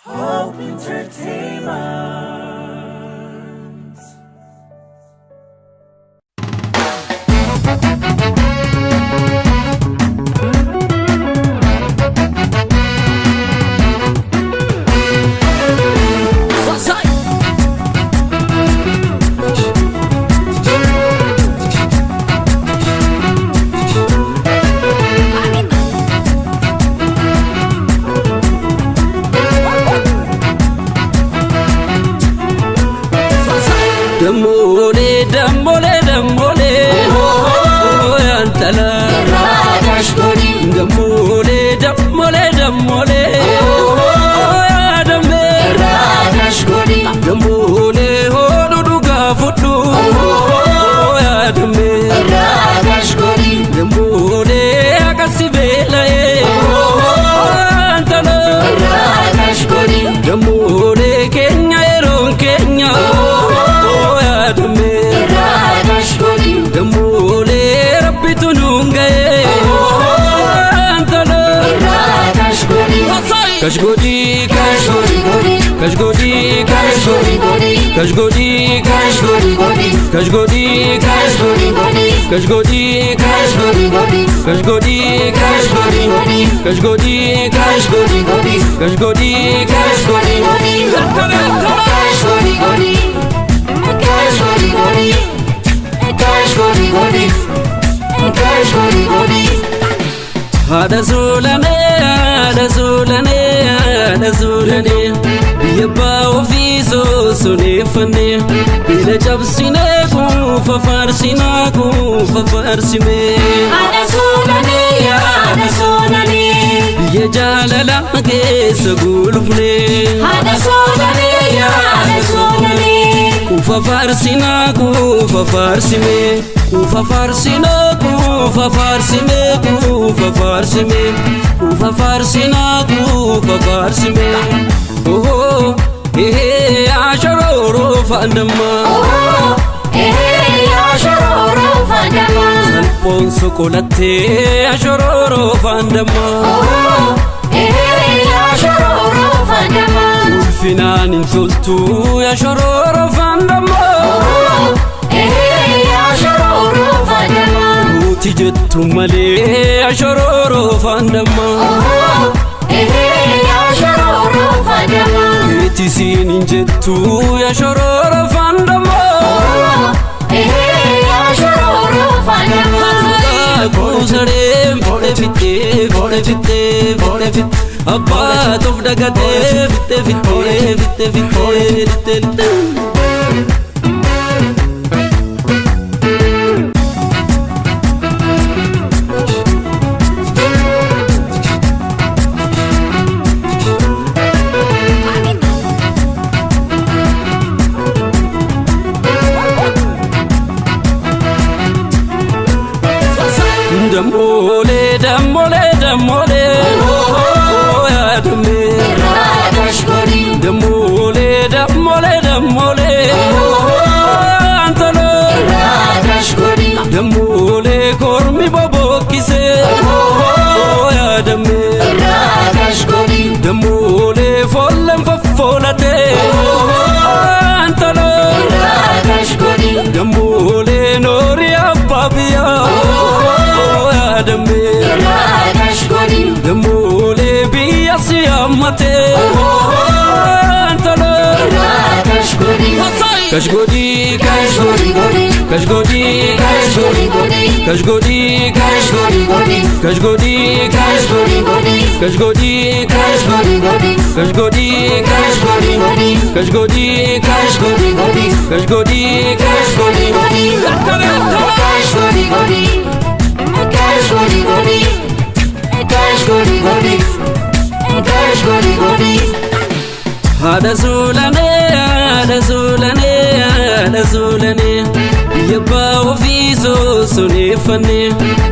Hope Entertainment. Dammolee dammolee dammolee yantala. Dammolee dammolee dammolee yaadamee. Dammolee hoodhu dhugaa fudhu yaadamee. Dammolee akkasi beela'ee yantala. Dammolee keenya yeroon keenya yaadamee. Dammolee rabbitu nuun ga'ee yantala. Kashgodii kashgodii kashgodii kashgodii kashgodii kashgodii kashgodii kashgodii kashgodii kashgodii kashgodii kashgodii kashgodii. Haadha suulanee haadha suulanee haadha suulanee biyya abbaa ofii soosoneeffannee beela cabsinee kuufa faarsinaa kuufa faarsimee. Haadha suulanee haadha suulanee. Biyya jaalala keessa gulufnee. Haadha suulanee haadha suulanee. Kuufa faarsinaa kuufa faarsimee kuufa faarsinaa kuufa faarsimee kuufa faarsimee kuufa faarsinaa kuufa faarsimee. Ohoo ehee ashorooroo faandammaa. Ehee ashorooroo faandammaa. Salphoon soqolattee ashorooroo faandammaa. Ehee ashorooroo faandammaa. Ulfinaan hin toltuu ashorooroo faandammaa. Ehee ashorooroo faandammaa. Nuti jettu malee ashorooroo faandammaa. Ehee ashorooroo faandammaa. Keeti siin hin jettu ashorooroo faandammaa. Ehee ashorooroo faandammaa. Kuusareen foole fittee foole fittee foole fittee abbaa toof dagatee fittee fittee fittee fittee fittee fittee. Dammolee dammolee dammolee yaadamee. Dammolee dammolee dammolee antaloo. Dammolee kormi bobokkisee yaadamee. Dammolee foolleen faffoolatee antaloo. Dammolee noorii abbaa biyyaa yaadamee. Dammolee biyya si hammatee antaloo. Kashgodii kashgodii kashgodii kashgodii kashgodii kashgodii kashgodii kashgodii kashgodii kashgodii kashgodii kashgodii. Haadha suulanee haadha suulanee haadha suulanee biyya abbaa ofii soosoneeffannee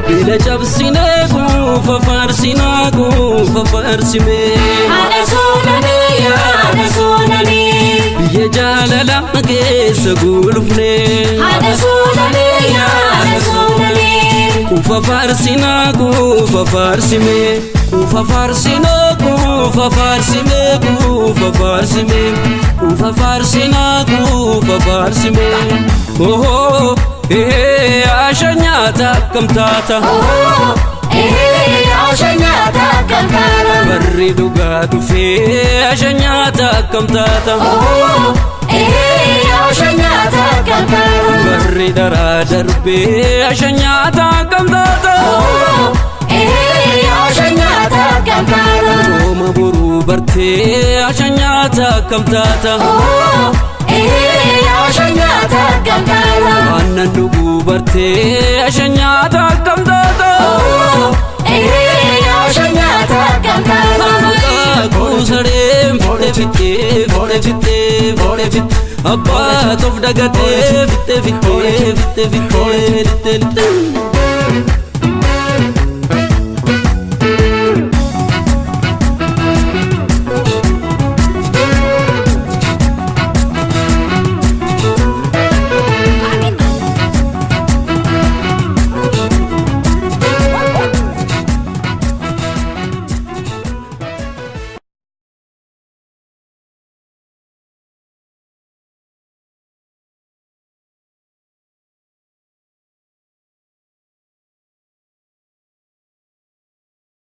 beela cabsinee kuufa faarsinaa kuufa faarsimee. Haadha suulanee haadha suulanee. Biyya jaalala keessa gulufnee. Haadha suulanee haadha suulanee. Kuufa faarsinaa kuufa faarsimee. Quufa faarsinaa quufa faarsimee quufa faarsimee quufa faarsinaa quufa faarsimee. Ohoo ehee asha nyaata akkam taata. Ehee asha nyaata akkam taata. Barri dhugaa dhufee asha nyaata akkam taata. Ehee asha nyaata akkam taata. Barri daraa darbee asha nyaata akkam taata. Ehee asha nyaata akkam taata. Cooma boruu bartee asha nyaata akkam taata. Ehee asha nyaata akkam taata. Aannan dhuguu bartee asha nyaata akkam taata. Ehee asha nyaata akkam taata. Maqaa sareen fuudhee fittee fuudhee fittee fuudhee fittee abbaa toof dagatee fittee fittee fittee fittee fittee fittee.